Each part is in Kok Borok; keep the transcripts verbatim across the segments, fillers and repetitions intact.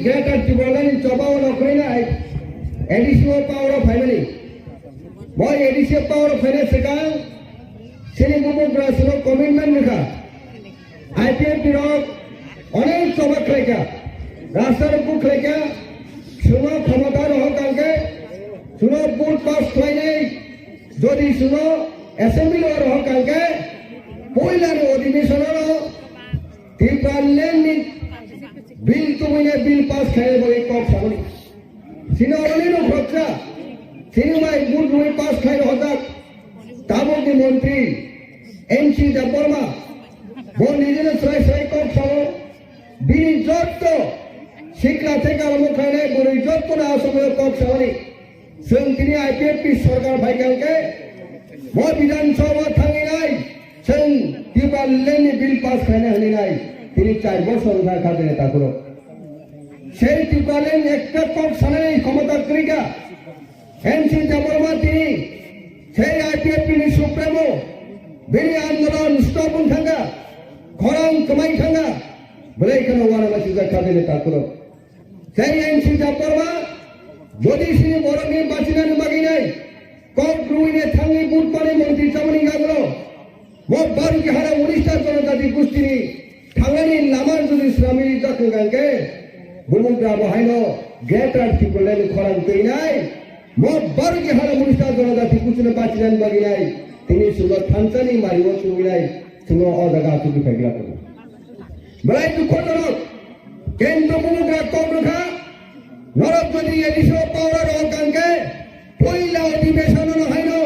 Greater Tipraland ni choba o nokrinai A D C o power o phaimani. Bo A D C o power o phaina swkang chini bubugra sino commitment rwkha. I P F T rok onek choba khlaikha, rasta rok khlaikha, sino khomota rohor kangkhe, sino vote pass khlainai, jodi sino assembly o rohor kangkhe, poilani odibeshono Tipraland ni bill tubui na bill pass khlai bo kok saboni. Sini already no khoroksa. Sini mai mut rui pass khlai rojak. Tabuk ni montri M C Debbarma. Bo nijino srai srai kok sabo. Bini jotto sikla theka amo khlainai bwrwi jotto na asogwi kok saboni. Chwng tini I P F T sorkar phai kangkhe, bo Bidhan Sabha thangwi nai, chwng Tipraland ni bill pass khaina hwnwi nai, tini char bosor wngkha kha bini takhurok. Sei Tipraland ni ekta kok sanani khomota kwrwikha, M C Debbarma tini, sei I P F T ni supremo, bini andolon stop wng thangkha, khorang kwmai thangkha, belai kheno uanama sijak kha bini takhurok. Tei N C Debbarma, jodi sini borokni bachinani bagwi nai, kok rwini thangwi budbani montri chamani gagro, bo Barki hara Odisha Jonojati Gustini thangnani lama jodi swnamwi jakha hwnkhe, bubugra bo haino Greater Tipraland ni khorang twi nai, bo Barki hara Odisha Jonojati Gustini bachinani bagwi nai, tini sulo thansani mario chumwi nai, sulo o jaga achugwi phaigra tongo. Belai dukhojonok, kentro bubugra kok rwkha, norok jodi A D C o power o kangkhe, puila odibeshono haino,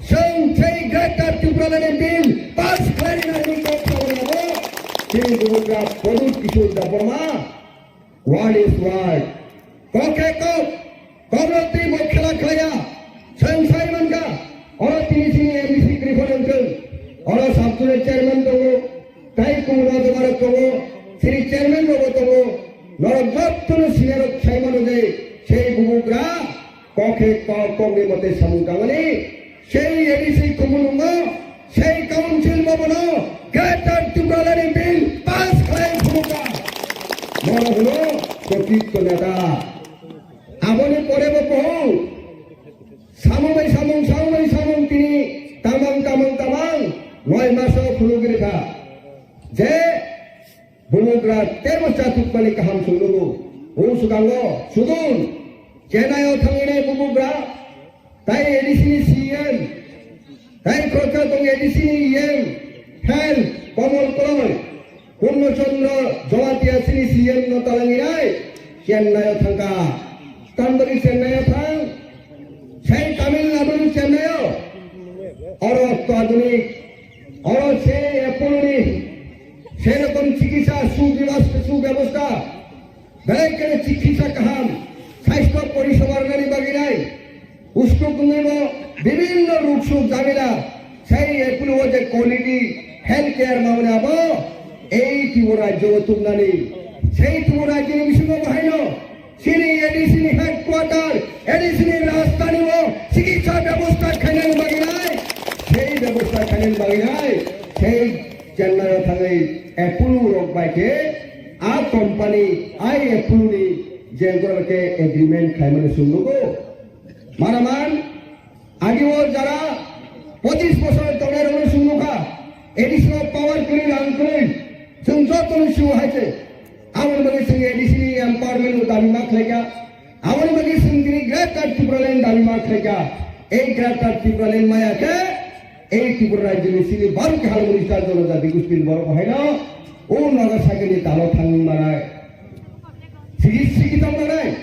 chwng sei Greater Tipraland ni bill pass khlaina hwnwi kok sawi rwbo, chini bubugra Pradyut Kishore Debbarma, word is word. Kok khe kok, kok no twi bo khela khlaiya. Chwng sai mankha, oro tini chini M D C Tripura wngthwng, oro sub unit chairman tongo, tai kubun o dogarok tongo, chini chairman rokbo tongo, norok jottono senior rok sai mano je, sei bubugra, kok khe kok, kokni mote samung tangmani, Sei A D C kumunungo, sei council bobono Greater Tipraland ni bill pass khlai phunukha. Bono hwno Prokitto Neta. Aboni pore bo pohong samung bai samung, samung bai samung tini tamang, tamang, tamang noi maso phunugwi rwkha. Je bubugra tebo chatukmani kaham chwng nugo. O swkango sudun Chennai o thangwi nai bubugra, tai A D C ni C M, tai khoroksa tong A D C ni E M, Health, Komol Koloi, Purno Chandra Jamatia chini C M no talangwi nai Chennai o thangkha. Tambari Chennai o thang, sai Tamil Nadu ni Chennai o, oro to adhunik, oro se Apollo ni, serokom chikitsa subebas-, subebostha, belai kheno chikitsa kaham, sasthyo poriseba rwnani bagwi nai, ustuk wngwi bo bibinno ruk suk jamila, sai Apollo o je quality health care mamani abo ei Tripura rajyo o tubnani, sei Tripura rajyo ni bisingo bahaino chini A D C ni headquarter, A D C ni rajdhani o chikitsa bebostha khainani bagwi nai, sei bebostha khainani bagwi nai, sei Chennai o thangwi Apollo rok bai khe a company, a Apollo ni je borok khe agreement khaimani chwng nugo. Manaman, agi o jara pochis bosor tongnai rokno chwng nukha, A D C o power kwrwi rang kwrwi, chwng jotono sio hai se. Aboni bagwi chwng A D C ni empowerment no dabi ma khlaikha. Aboni bagwi chwng tini Greater Tipraland dabi ma khlaikha. Ei Greater Tipraland maya khe ei Tripura rajyoni chini baro khe hal Odisha Jonojati Gustini borok bo haino o Naga Cycle ni talo thangwi manai. Sigi sigi tong manai.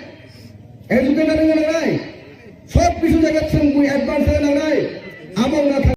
Educated